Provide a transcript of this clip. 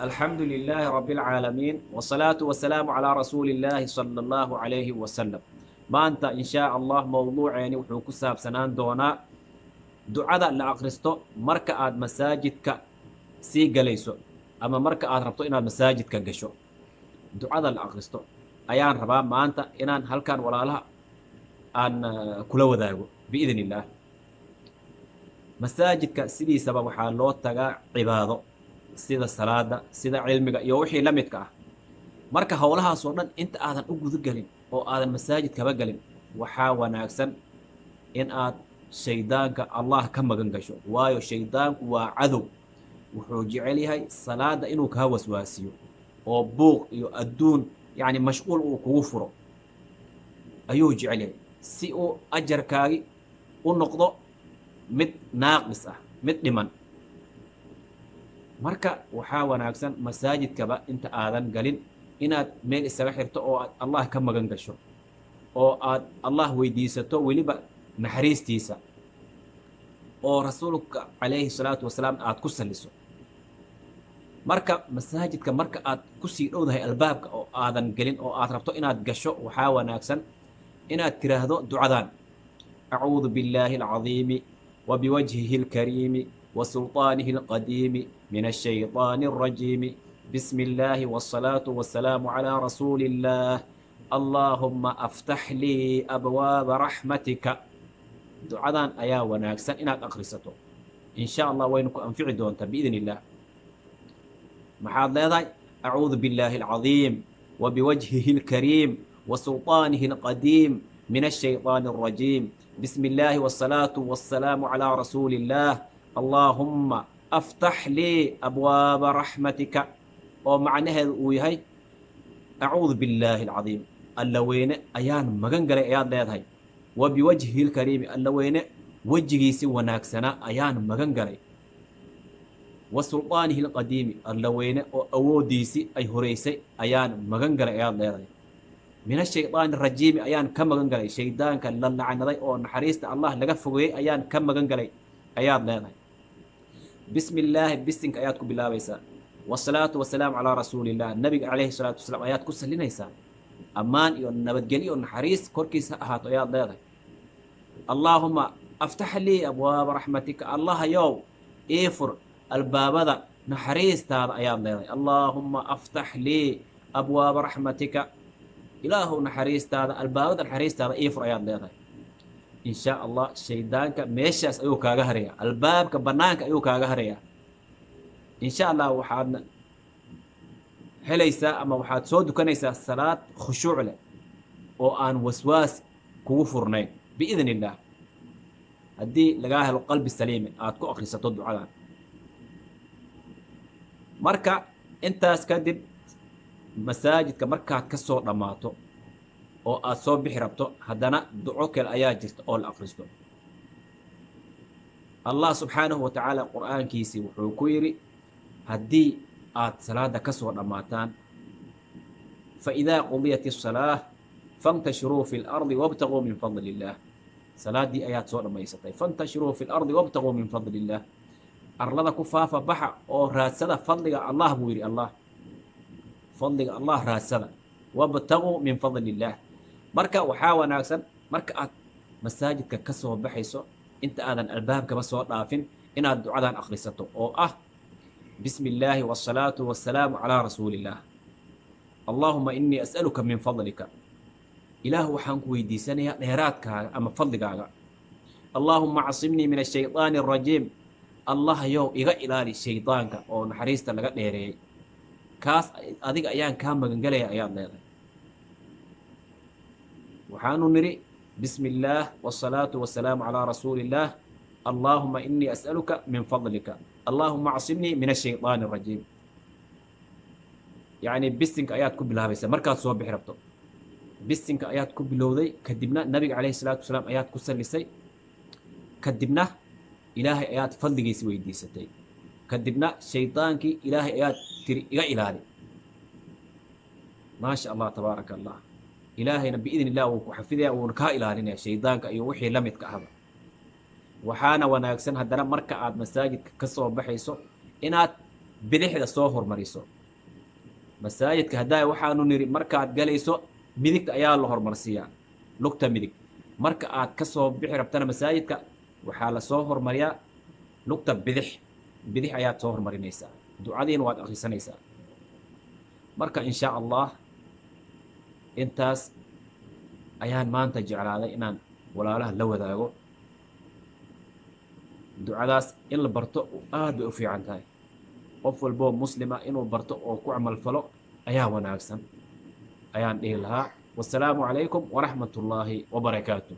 الحمد لله رب العالمين، والصلاة والسلام على رسول الله صلى الله عليه وسلم. Maanta in shaa Allah mowduuceeni wuxuu ku saabsanaan doonaa ducada la akhristo marka aad masaajidka sii galayso ama marka aad rabto inaad masaajidka gasho. Ducada la akhristo ayaan rabaa maanta inaan halkan walaalaha aan kula wadaago biidn illaah. Masaajidka sidiisaba waxaa loo tagaa cibaado, sida salaada, sida cilmiga iyo wixii la midka ah. Marka howlahaas oo dhan inta aadan u guda gelin oo aadan masaajidkaba gelin, waxaa wanaagsan in aad shaydaanka Allah ka magan gasho, waayo shaydaanku waa cadow. Wuxuu jecel yahay salaada inuu kaa waswaasiyo oo buuq iyo adduun, yacni mashquul uu kugu furo ayuu jecel yahay, si uu ajarkaagi u noqdo mid naaqis ah, mid dhiman. Marka waxaa wanaagsan masaajidkaba inta aadan galin inaad meel isaga xirto oo aad Allah ka magan gasho oo aad Allah weydiisato weliba naxariistiisa, oo Rasuulka calayhi salaatu wasalaam aad ku salliso. Marka masaajidka marka aad kusii dhowdahay albaabka oo aadan gelin oo aad rabto inaad gasho, waxaa wanaagsan inaad tiraahdo ducadan: acuudu billaahi alcadiimi wa biwajhihi alkariimi wa sulطaanihi alqadiimi min ashayطaani alrajiimi. بسم الله والصلاة والسلام على رسول الله، اللهم أفتح لي أبواب رحمتك. Ducadan ayaa wanaagsan inaad akhrisato in sha Allah, waynu ku anfici doontaa biidn illah. Maxaad leedahay? Acuudu billaahi alcadiim wa biwajhihi alkariim wa sulطaanihi alqadiim min ashayطaani alrajiim. بسم الله والصلاة والسلام على رسول الله، اللهم أفتح لي أبواب رحمتك. Oo macnaheedu uu yahay: acuudu billaahi alcadiim, Alla weyne ayaan magan galay ayaad leedahay, wa biwajhihi lkariimi, Alla weyne wejigiisi wanaagsanaa ayaan magan galay, wa sulطaanihi alqadiimi, Alla weyne oo awooddiisi ay horeysay ayaan magan galay ayaad leedahay, min ashayطaani arajiimi ayaan ka magan galay, shaydaanka la lacnaday oo naxariista Allah laga fogeeyey ayaan ka magan galay ayaad leedahay. Bismi illaahi, bisinka ayaad ku bilaabaysaa, wasalaatu wasalaamu calaa rasuuliillah, Nabiga calayhi salaatu wasalaam ayaad ku sallinaysaa, ammaan iyo nabadgelyo naxariis korkiisa ha ahaato ayaad leedahay. Allaahuma aftax lii abwaaba raxmatika, Allahayow ii fur albaabada naxariistaada ayaad leedahay. Allaahuma aftax lii abwaaba raxmatika, Ilaahow naxariistaada, albaabada naxariistaada ii fur ayaad leedahay. In shaa Allah shaydaanka meeshaas ayuu kaaga harayaa, albaabka bannaanka ayuu kaaga harayaa in sha Allah. Waxaadna helaysaa ama waxaad soo dukanaysaa salaad khushuuc leh oo aan waswaas kugu furnayn biidn illaah, haddii lagaa helo qalbi saliime aad ku akhrisato ducadan. Marka intaas kadib, masaajidka markaad ka soo dhammaato oo aad soo bixi rabto, haddana duco kale ayaa jirta oo la akhristo. Allah subxaanahu wa tacaala Qur'aankiisii wuxuu ku yidhi: haddii aad salaada ka soo dhammaataan, faidaa qudiyat الصalaah fantashiruu fi اlardi wabtaguu min fadli illaah. Salaaddii ayaad soo dhammaysatay, fantashiruu fi lardi wabtaguu min fadli illaah, arlada ku faafa, baxa oo raadsada fadliga Allah buu yidhi Allah. Fadliga Allah raadsada, wabtaguu min fadli illaah. Marka waxaa wanaagsan marka aad masaajidka ka soo baxayso, inta aadan albaabkaba soo dhaafin, inaad ducadan akhrisato oo ah: bismi illaahi wasalaatu wasalaamu calaa rasuuli illaah, allaahuma inii as'aluka min fadlika, Ilaah waxaan ku weydiisanayaa dheeraadkaaga ama fadligaaga, allaahuma casimnii min ashayطaani arajiim, Allahayow iga ilaali shaydaanka oo naxariista laga dheereeyey, kaas adiga ayaan kaa magangelaya ayaad leedahay. Waxaanu nidhi: bismi illaah wasalaatu wasalaamu calaa rasuuli illaah, allaahuma inii as'aluka min fadlika, allaahuma casimnii min ashayطaani arajiim. Yacni bisinka ayaad ku bilaabaysaa markaad soo bixi rabto. Bisinka ayaad ku bilowday, kadibna Nabiga calayhi salaatu wasalaam ayaad ku sallisay, kadibna Ilaahay ayaad fadligiisi weydiisatay, kadibna shaydaankii Ilaahay ayaad tiri iga ilaali. Maasha Allah, tabaaraka Allah. Ilaahayna biidn illah wuu ku xafidaya, wuuna kaa ilaalinaya shaydaanka iyo wixii la midka ahba. Waxaana wanaagsan haddana marka aad masaajidka ka soo baxayso inaad Bidixda soo hormariso. Masaajidka haddaa waxaanu niri, markaad galayso midigta ayaa la hormarsiiyaa, lugta midig. Marka aad ka soo bixi rabtana masaajidka waxaa la soo hormariyaa lugta bidix. Bidix ayaad soo hormarinaysaa, ducadiina waad akhrisanaysaa. Marka insha Allah intaas ayaan maanta jeclaaday inaan walaalaha la wadaago. Ducadaas in la barto aad bay u fiican tahay. Qof walboo muslima inuu barto oo ku camalfalo ayaa wanaagsan ayaan dhihi lahaa. Wasalaamu calaykum waraxmat ullaahi wabarakaatuh.